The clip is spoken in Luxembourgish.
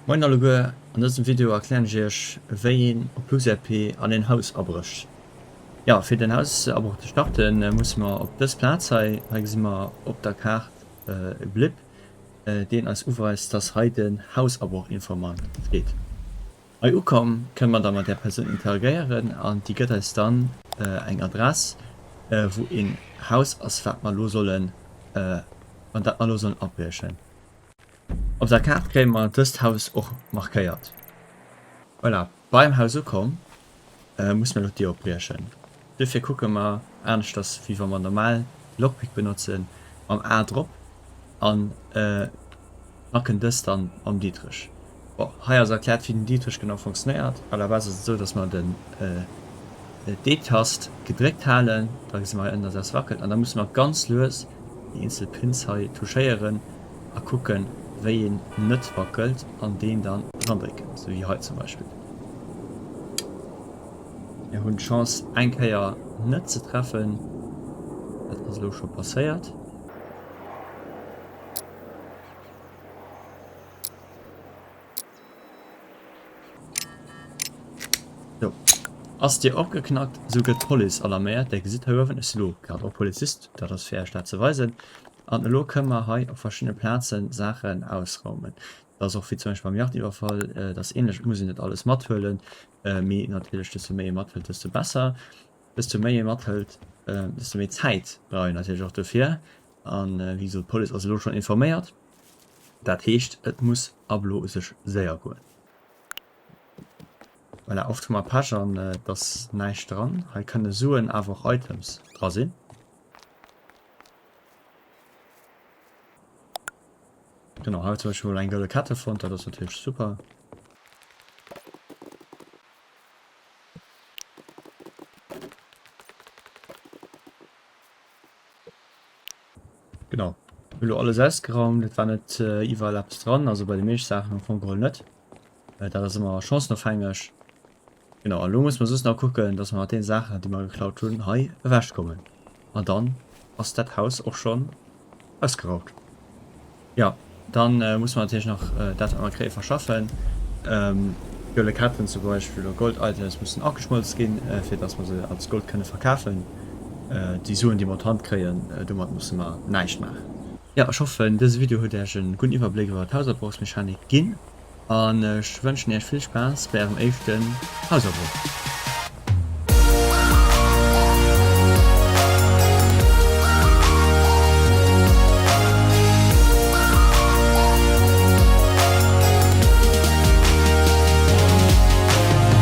Moien alleguer, an dësem Video erklären ech iech wéi een op LuxRP an een Haus abrécht. Jo, fir den Hausabroch ze starten musse mer op dës Plaz hei, hei gesi mer op der Kaart e Blip deen eis uweist dass hei den Hausabroch-Informant steet. Hei ukomm kënne mer da mat där Persoun interagéieren an déi gëtt eis dann eng Adress wou een Haus ass wat mer elo sollen an dat mer elo sollen abriechen. Op der Kaart kréie mer dëst Haus och markéiert. Voilà, beim Haus ukomm, musse mer elo d'Dier opbriechen. Duerfir kucke mer, aneschters wéi wa mer normal Lockpick benotzen, mam A drop an knacken dëst dann mam Dietrich. Bon, hei ass erkläert wéi den Dietrich genau funktionéiert. À la base ass et esou, dass mer den D-Tast gedréckt halen, da gesi mer hei ënnen, dass eppes wackelt an da musse mer ganz lues déi eenzel Pins hei touchéieren a kucken wéi een net wackelt an deen dann erandrécken, sou wéi hei zum Beispill. Mir hunn d'Chance eng Kéier net ze treffen, dat ass elo scho passéiert. Sou, ass d'Dier opgeknackt, sou gëtt d'Police alarméiert. Där gesitt hei uewen, ech si lo grad och Polizist, dat ass fir Iech dat ze weisen. An elo kënne mer hei op verschiddene Plazen Saachen ausraumen. Dat ass och wéi zum Beispill beim Yachtiwwerfall, dat ass ähnlech, et muss een net alles mathuelen, mee natierlech desto méi ee mathëlt, desto besser. Desto méi ee mathëlt, desto méi Zäit brauch een natierlech och dofir. An wéi gesot, d'Police ass elo schonn informéiert. Dat heescht, et muss ab elo u sech séier goen. Voilà, oft hu mer Pech an et ass näischt dran. Hei kënne Suen, awer och Items dra sinn. Genau, hei zum Beispill mol eng gëlle Kette fonnt, dat ass natierlech super. Genau, hu lo alles ausgeraumt, et war net iwwerall eppes dran, also bei de meeschte Saachen am Fong geholl net. Dat ass ëmmer chancenofhängeg. Genau, an elo musse mer soss nach kucken, dass mer mat deene Saachen, déi mer geklaut hunn, hei ewechkommen. An dann ass dat Haus och schonn ausgeraumt. Jo, dann musse mer natierlech nach dat, wat mer kréien, verschaffen. Gëlle Ketten zum Beispill oder Gold-Items mussen ageschmolz ginn, fir dass mer se als Gold kënne verkafen. Déi Suen, déi mer op d'Hand kréien, domat musse mer näischt maachen. Jo, ech hoffen, dëse Video huet Iech e gudden Iwwerbléck iwwer d'Hausabrochsmechanik ginn. An ech wënschen iech vill Spaass bei ärem éischten Hausabroch.